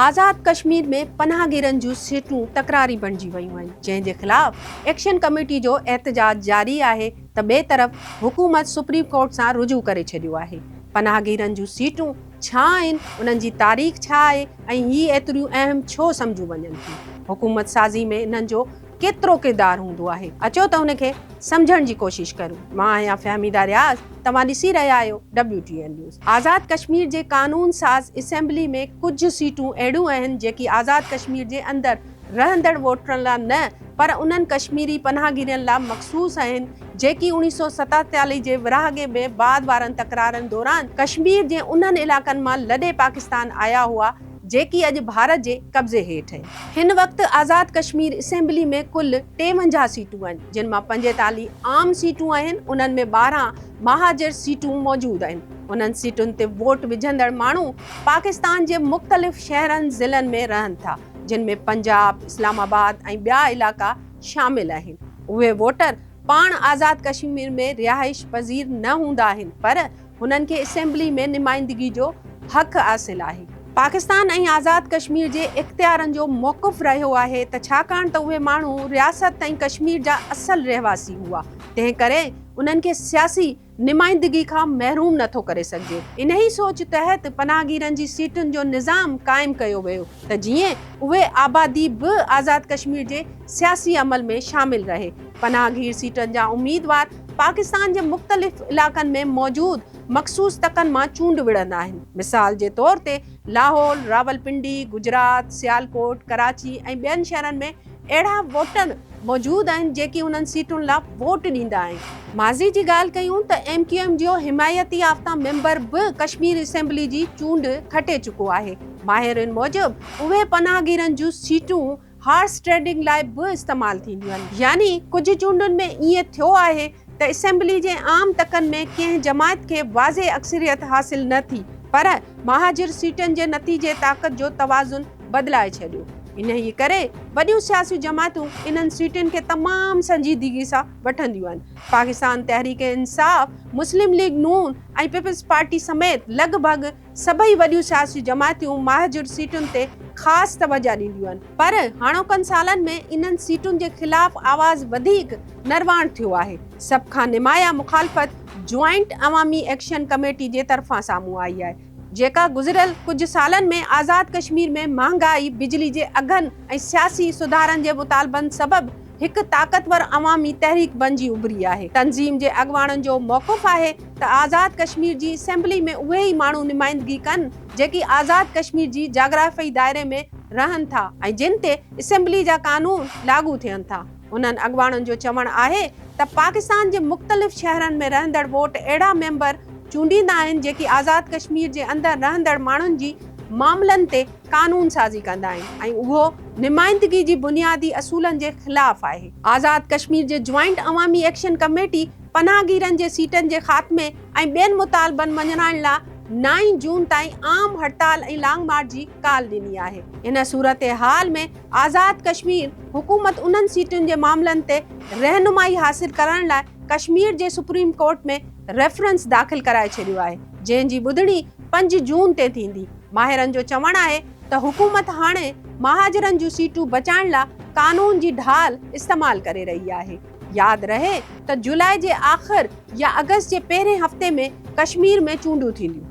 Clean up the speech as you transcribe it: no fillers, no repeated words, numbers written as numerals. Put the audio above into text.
آزاد ڪشمير ۾ پناهگيرن جون سيٽون تڪراري بڻجي ويون آهن، جنهن جي خلاف ايڪشن ڪميٽي جو احتجاج جاري آهي ته ٻئي طرف حڪومت سپريم ڪورٽ سان رجوع ڪري ڇڏيو آهي. پناهگيرن جون سيٽون ڇا آهن، انهن جي تاريخ ڇا آهي ۽ هي ايتريون اهم ڇو سمجهيون وڃن ٿيون؟ حڪومت سازي ۾ انهن جو ڪيترو ڪردار هوندو آهي؟ اچو ته ان کي سمجهڻ جي ڪوشش ڪريون. مان آهيان فهميده رياض، توهان ڏسي رهيا آهيو W T N news. Azad Kashmir جي قانون ساز اسيمبلي ۾ ڪجهه سيٽون اهڙيون آهن جيڪي آزاد ڪشمير جي اندر رهندڙ ووٽرن لا نه پر انهن ڪشميري پناهگيرين لا مخصوص آهن جيڪي 1947 جي ورهاڱي ۾ بعد وارن تڪرارن دوران ڪشمير جي انهن علائقن مان لڏي پاڪستان آيا هئا جيڪي اڄ ڀارت جي قبضي هيٺ آهن. هن وقت آزاد ڪشمير اسيمبلي ۾ ڪل 53 سيٽون آهن، جن مان 45 عام سيٽون آهن، انهن ۾ 12 مهاجر سيٽون موجود آهن. انهن سيٽن تي ووٽ وجهندڙ ماڻهو پاڪستان جي مختلف شهرن ضلعن ۾ رهن ٿا، جن ۾ پنجاب، اسلام آباد ۽ ٻيا علائقا شامل آهن. اهي ووٽر پاڻ آزاد ڪشمير ۾ رهائش پذير نه هوندا آهن، پر هنن کي اسيمبلي ۾ نمائندگي جو حق حاصل آهي. پاڪستان ۽ آزاد ڪشمير جي اختيارن جو موقف رهيو آهي ته ڇاڪاڻ ته اهي ماڻهو رياست ۽ ڪشمير جا اصل رهواسي هئا، تنهن ڪري انهن کي سياسي نمائندگي کان محروم نه ٿو ڪري سگهجي. انهي سوچ تحت پناهگيرن جي سيٽن جو نظام قائم ڪيو ويو ته جيئن اهي آبادي به آزاد ڪشمير جي سياسي عمل ۾ شامل رهي. پناهگير سيٽن جا اميدوار پاڪستان جي مختلف علائقن ۾ موجود مخصوص تڪن مان چونڊ وڙهندا آهن. مثال جي طور تي لاهور، راولپنڊي، گجرات، سيالڪوٽ، ڪراچي ۽ ٻين شهرن ۾ اهڙا ووٽر موجود آهن جيڪي انهن سيٽن لا ووٽ ڏيندا آهن. ماضي جي ڳالهه ڪيون ته ايم ڪيو ايم جو حمايتي يافته ميمبر به ڪشمير اسيمبلي جي چونڊ کٽي چڪو آهي. ماهرين موجب اهي پناهگيرن جون سيٽون هارس ٽريڊنگ لاء به استعمال ٿينديون آهن يعني ڪجهه چونڊن ۾ ائين ٿيو آهي ته اسيمبلي جي عام تڪن ۾ ڪنهن جماعت کي واضح اڪثريت حاصل نه ٿي پر مهاجر سيٽن جي نتيجي طاقت جو توازن بدلائي ڇڏيو. انهيء ڪري وڏيون سياسي جماعتون انهن سيٽن کي تمام سنجيدگي سان وٺنديون آهن. پاڪستان تحريڪ انصاف، مسلم ليگ نون ۽ پيپلز پارٽي سميت لڳ ڀڳ سڀئي وڏيون سياسي جماعتيون مهاجر سيٽن تي خاص توجهه ڏينديون آهن پر هاڻوڪن سالن ۾ انهن سيٽن جي خلاف آواز وڌيڪ نرواڻ ٿيو آهي. سڀ کان نمايان مخالفت جوائنٽ عوامي ايڪشن ڪميٽي جي طرفان سامهون آئي آهي جيڪا گذريل ڪجهه سالن ۾ آزاد ڪشمير ۾ مهانگائي، بجلي جي اگهن ۽ سياسي سڌارن جي مطالبن سبب هڪ طاقتور عوامي تحريڪ بنجي اڀري آهي. تنظيم جي اڳواڻن جو موقف آهي ته آزاد ڪشمير جي اسيمبلي ۾ اهي ئي ماڻهو نمائندگي ڪن جيڪي آزاد ڪشمير جي جاگرافيائي دائري ۾ رهن ٿا ۽ جن تي اسيمبلي جا قانون لاڳو ٿين ٿا. انهن اڳواڻن جو چوڻ آهي ته پاڪستان جي مختلف شهرن ۾ رهندڙ ووٽ اهڙا ميمبر چونڊيندا آهن جيڪي آزاد ڪشمير جي اندر رهندڙ ماڻهن جي معاملن تي قانون سازي ڪندا آهن ۽ اهو نمائندگي جي بنيادي اصولن جي خلاف آهي. آزاد ڪشمير جي جوائنٽ عوامي ايڪشن ڪميٽي پناهگيرن جي سيٽن جي خاتمي ۽ ٻين مطالبن مڃرائڻ لا نائين جون تائين عام هڙتال ۽ لانگ مارچ جي ڪال ڏني آهي. ان صورتحال ۾ آزاد ڪشمير حڪومت انهن سيٽن جي معاملن تي رهنمائي حاصل ڪرڻ لاء ڪشمير جي سپريم ڪورٽ ۾ ريفرنس داخل ڪرائي ڇڏيو آهي، جنهن جي ٻڌڻي 5 جون تي ٿيندي. ماهرن جو چوڻ آهي ته حڪومت هاڻي مهاجرن جون سيٽون بچائڻ لا قانون جي ڍال استعمال ڪري رهي آهي. ياد رهي ته جولاء جي آخر يا آگسٽ جي پهرين هفتي ۾ ڪشمير ۾ چونڊون ٿينديون.